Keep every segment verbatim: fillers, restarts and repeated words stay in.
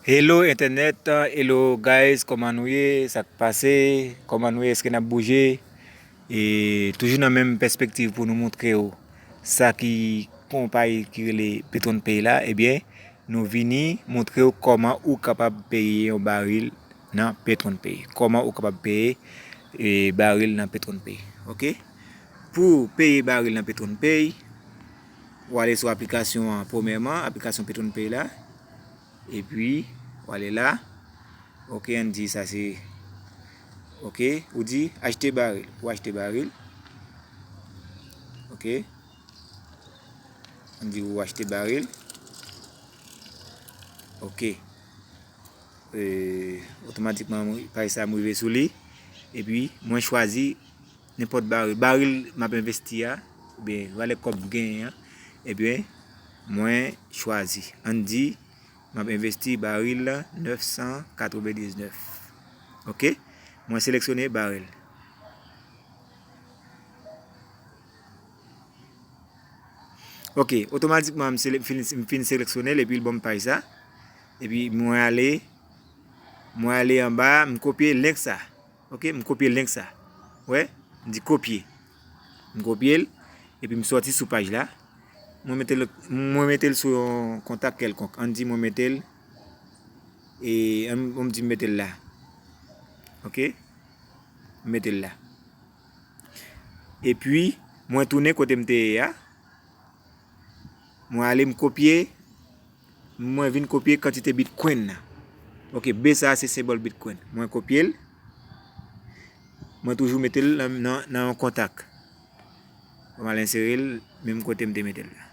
Hello internet, hello guys, kòman nou ye? Sa k pase? Kòman nou ye? Èske n ap bouje? E toujou nan menm pèspektiv pou nou montre w sa ki konpayi ki rele PetronPay la, ebyen, nou vini montre w kòman ou kapab peye yon baril nan PetronPay. Kòman ou kapab peye, e, baril nan PetronPay. Oke? Pou peye baril nan PetronPay, ou ale sou aplikasyon an, premyèman, aplikasyon PetronPay la. Epi, ou ale la. Oke, ann di sa se, oke, ou di achte baril. Ou achte baril. Oke. Ann di ou achte baril. Oke. E, otomatikman, mwen, paj sa, m rive sou li. Epi, mwen chwazi nenpòt baril. Baril m ap envesti a, oubyen valè kòb m genyen an, ebyen, mwen chwazi. Ann di, m ap envesti baril nèf san katrevendiznèf. Oke? Mwen seleksyone baril. Oke, otomatikman, m sele-, m fin, m fin seleksyone l, epi l ban m paj sa. Epi, mwen ale, mwen ale anba, m kopye link sa. Oke, m kopye link sa. Wè, m di kopye. M kopye l, epi m sòti sou paj la. Mwen mete l, mwen mete l sou yon kontak kèlkonk. Ann di mwen mete l, e, ann, ann di m mete l la. Oke? M mete l la. Epi, mwen tounen kote m te ye a. Mwen ale m kopye, mwen vin kopye kantite Bitcoin nan. Oke, B sa a se senbòl Bitcoin. Mwen kopye l. Mwen toujou mete l nan, nan, nan yon kontak. Mwen al ensere l menm kote m te mete l la.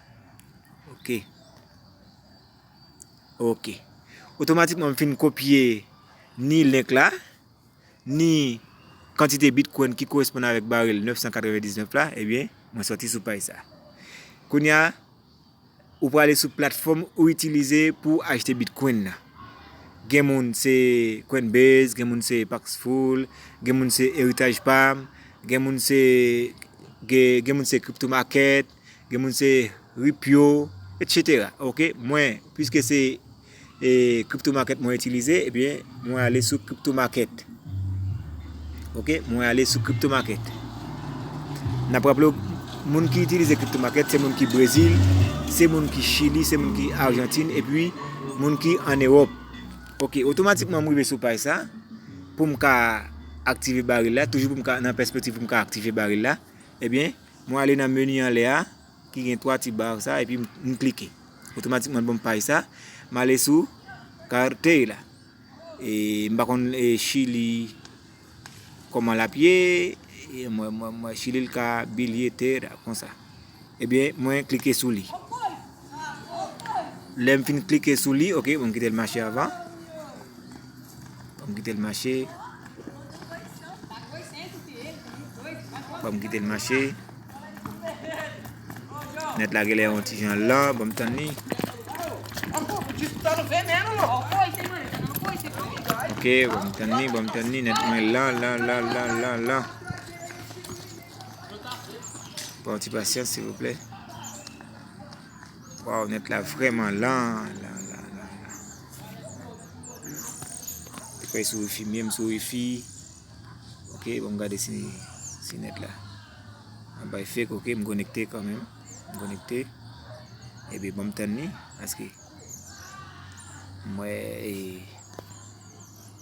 Oke. Oke. Otomatikman, m fin kopye ni link la, ni kantite Bitcoin ki koresponn avèk baril nèf san katrevendiznèf la, ebyen, mwen sòti sou paj sa. Kounye a, ou prale sou platfòm ou itilize pou w achte Bitcoin nan. Gen moun se Coinbase, gen moun se Paxful, gen moun se Heritage Palm, gen moun se, gen, gen moun se Crypto Market, gen moun se Ripio, et cetera. Oke, mwen, piske se, e, Crypto Market mwen itilize, ebyen, mwen ale sou Crypto Market. Oke, mwen ale sou Crypto Market. N ap raple w, moun ki itilize Crypto Market, se moun ki Brezil, se moun ki Chili, se moun ki Ajantin, epi moun ki ann Ewòp. Oke, otomatikman, mwen rive sou paj sa, pou m ka aktive baril la, toujou pou m ka, nan pèspektiv pou m ka aktive baril la, ebyen, mwen ale nan meni anlè a, ki gen twa ti ba sa, epi m, m klike. Otomatikman, l ban m paj sa, m ale sou Cartera. E, m pa konn, e, Chili, kòman l ap ye, e, mwen, mwen, mwen, Chili l ka bilye tera, konsa. Ebyen, mwen klike sou li. Lè m fin klike sou li, oke, bon, m kite l mache avan. Ban m kite l mache. Ban m kite l mache. Nèt la genlè yon ti jan lan, ban m tann li. Oke, ban m tann li, ban m tann li, nèt mwen lan, lan, lan, lan, lan, lan. Pran yon ti pasyans, silvouplè. Waw, nèt la vrèman lan, lan, lan, lan, lan. Fè sou wifi, m ye m sou wifi. Oke, bon, m gade si, si nèt la ap bay fake, oke, m konekte kanmenm. M konekte. Epi, bon, m tann li, paske m wè, e,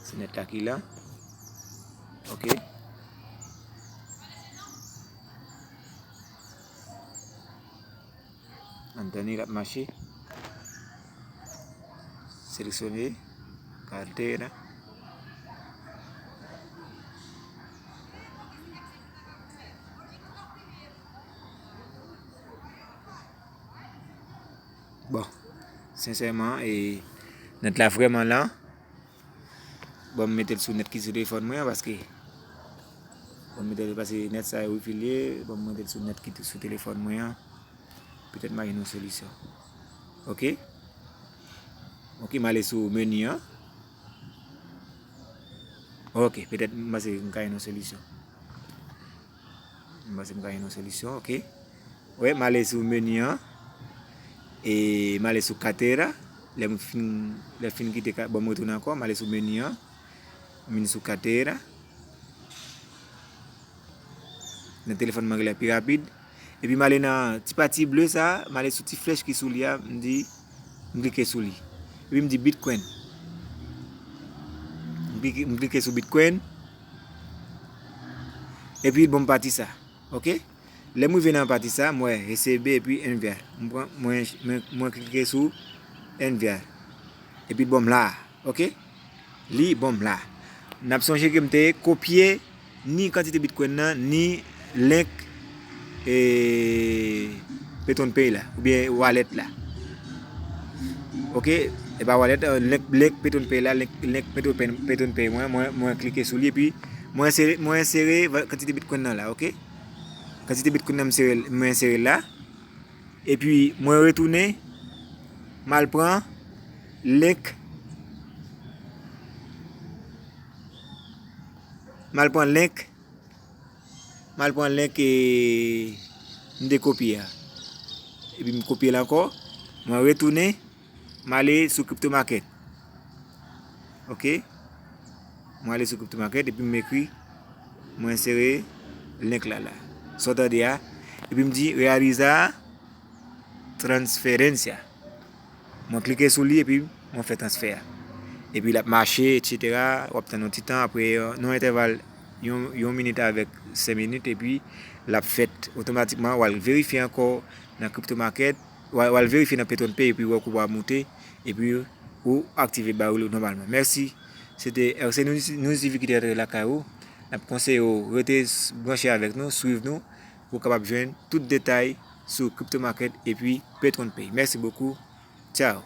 se nèt la ki la. Oke. Ann tann li, l ap mache. Seleksyone. Cartera. Bon, sensèman, e, nèt la vrèman lan. Bon, m mete l sou nèt ki sou telefòn mwen an, paske, bon, m mete l, paske nèt sa yo wifi l ye, bon, m mete l sou nèt ki sou telefòn mwen an. Petèt m a jwenn yon solisyon. Oke? Oke, m ale sou meni an. Oke, petèt m panse m ka jwenn yon solisyon. M panse m ka jwenn yon solisyon, oke. Wi, m ale sou meni an. E m ale sou Cartera. Lè m fin, lè m fin kite ka, bon, m retounen ankò, m ale sou meni an. M vin sou Katera. Nan telefòn mwen rele pi rapid. Epi m ale nan ti pati ble sa, m ale sou ti flèch ki sou li a, m di, m klike sou li. Epi m di Bitcoin. M klike, m klike sou Bitcoin. Epi bon pati sa. Oke? Lè m rive nan pati sa, m wè E C B epi N V R. M pran, mwen, mwen, mwen klike sou N V R. Epi bon m la. Oke? Li bon m la. N ap sonje ke m te kopye ni kantite Bitcoin nan, ni link e, PetronPay la, oubyen wallet la. Oke? E pa wallet, eh, link, link PetronPay la, link, link PetronPay, PetronPay mwen, mwen, mwen klike sou li, epi mwen ensere, mwen ensere va-, kantite Bitcoin nan la, oke? Kantite Bitcoin nan m sere, mwen ensere la. Epi mwen retounen, m al pran link, m al pran link, m al pran link e m te kopye a. Epi m kopye l ankò, mwen retounen, m ale sou crypto market. Oke? Mwen ale sou crypto market epi m ekri, mwen ensere link la la. Sa w tande a? Epi m di realiza transferencia. Mwen klike sou li epi mwen fè transfè a. Epi l ap mache, etsetera. W ap tann yon ti tan, apre, euh, nan yon entèval yon, yon minit avèk senk minit, epi l ap fèt otomatikman. W al verifye ankò nan crypto market, w al, w al verifye nan PetronPay epi wè kou w ap moute, epi ou aktive baril ou nòmalman. Mèsi. Se te R C News, News T V ki te rantre lakay ou. N ap konseye w rete s-, branche avèk nou, swiv nou, pou w kapab jwenn tout detay sou crypto market epi PetronPay. Mèsi bokou. Tchao.